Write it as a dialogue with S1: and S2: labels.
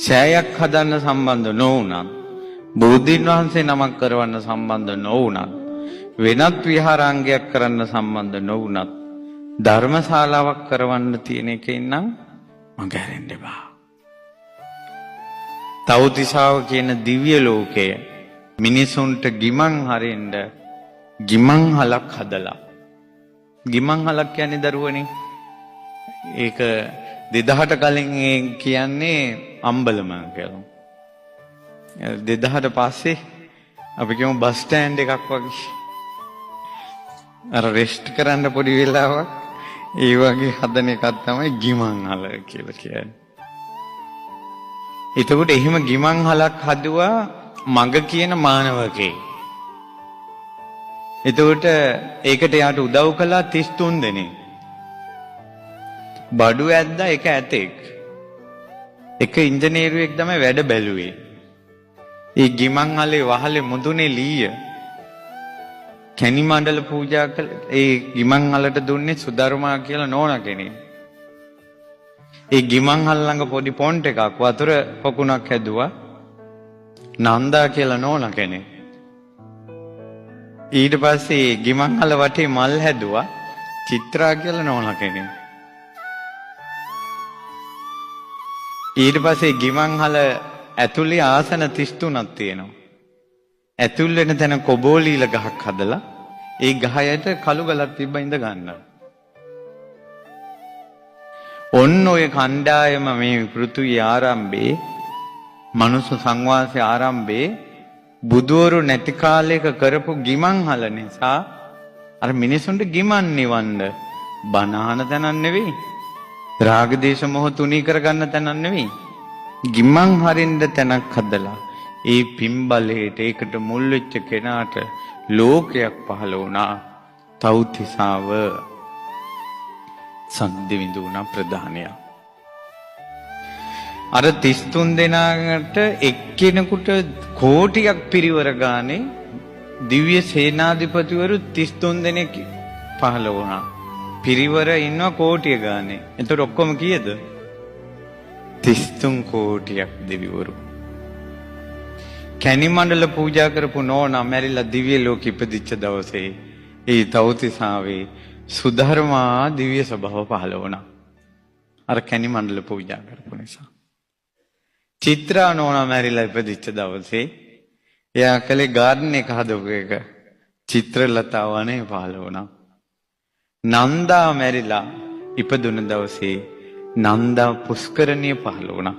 S1: සෑයක් හදන්න සම්බන්ධ නොවුනත්, බෝධීන් වහන්සේ නමක් කරවන්න සම්බන්ධ නොවුනත්, වෙනත් විහාරාංගයක් කරන්න සම්බන්ධ නොවුනත්, ධර්මශාලාවක් කරවන්න තියෙන එකෙන් නම් මග හැරෙන්න එපා. තව්තිසාව කියන දිව්‍ය ලෝකය මිනිසුන්ට ගිමන් හරින්න ගිමන් හලක් හදලා. ගිමන් හලක් කියන්නේ දරුවනේ, ඒක 2000ට කලින් ඒ කියන්නේ අම්බලම කියලා. 2000ට පස්සේ අපි කියමු බස් ස්ටෑන්ඩ් එකක් වගේ. අර රෙස්ට් කරන්න පොඩි වෙලාවක් ඒ වගේ හදන එකක් තමයි ගිමන් හල කියලා කියන්නේ. එතකොට එහෙම ගිමන් හලක් හදුවා මග කියන මානවකේ. එතකොට ඒකට යාට උදව් කළා 33 දෙනෙක්. බඩු ඇද්දා එක ඇතෙක්. එක ඉංජිනේරුවෙක් තමයි වැඩ බැලුවේ. ඒ ගිමන් හලේ වහලේ මුදුනේ ලීය කැණි මණ්ඩල පූජා කළ ඒ ගිමන් හලට දුන්නේ සුධර්මා කියලා නෝනා කෙනෙක්. ඒ ගිමන් හල ළඟ පොඩි පොන්ට් එකක් වතුර පොකුණක් හැදුවා නන්දා කියලා නෝනා කෙනෙක්. ඊට පස්සේ ගිමන් හල වටේ මල් හැදුවා චිත්‍රා කියලා නෝනා කෙනෙක්. ඊට පස්සේ ගිමන් හල ඇතුලේ ආසන 33ක් තියෙනවා. ඇතුල් වෙන තැන කොබෝලීල ගහක් හදලා ඒ ගහ යට කළු ගලක් තිබ්බ ඉඳ ගන්න. ඔන්න ඔය කණ්ඩායම මේ පෘථුවි ආරම්භයේ මනුස්ස සංවාසයේ ආරම්භයේ බුදුවරු නැති කාලයක කරපු ගිමන් හල නිසා අර මිනිසුන්ට ගිමන් නිවන්න බණ අහන තැනක් නෙවෙයි, රාග දේශ මොහ තුනී කරගන්න තැනක් නෙවෙයි, ගිමන් හරින්න තැනක් හදලා ඒ පින් බලයට ඒකට මුල් වෙච්ච කෙනාට ලෝකයක් පහළ වුණා. තව්තිසාව සද්දවිඳු වුණා ප්‍රධානියා. අර 33 දෙනාට එක්කෙනෙකුට කෝටියක් පිරිවර ගානේ දිව්‍ය සේනාධිපතිවරු 33 දෙනෙක් පහළ වුණා. පිරිවර ඉන්නවා කෝටිය ගානේ. එතකොට ඔක්කොම කීයද? 33 කෝටියක් දෙවිවරු. කැණි මණ්ඩල පූජා කරපු නෝනා මැරිලා දිව්‍ය ලෝකෙ ඉපදිච්ච දවසේ ඒ තව්තිසාවේ සුධර්මා දිව්‍ය ස්වභාව පහළ වුණා. අර කැණි මණ්ඩල පූජා කරපු නිසා. චිත්‍රා නෝනා මැරිලා ඉපදිච්ච දවසේ එයා කලේ ගාඩන් එක හදපු එක චිත්‍රලතා වනේ පහළ වුණා. නන්දා මැරිලා ඉපදුන දවසේ නන්දා පුෂ්කරණිය පහළ වුණා.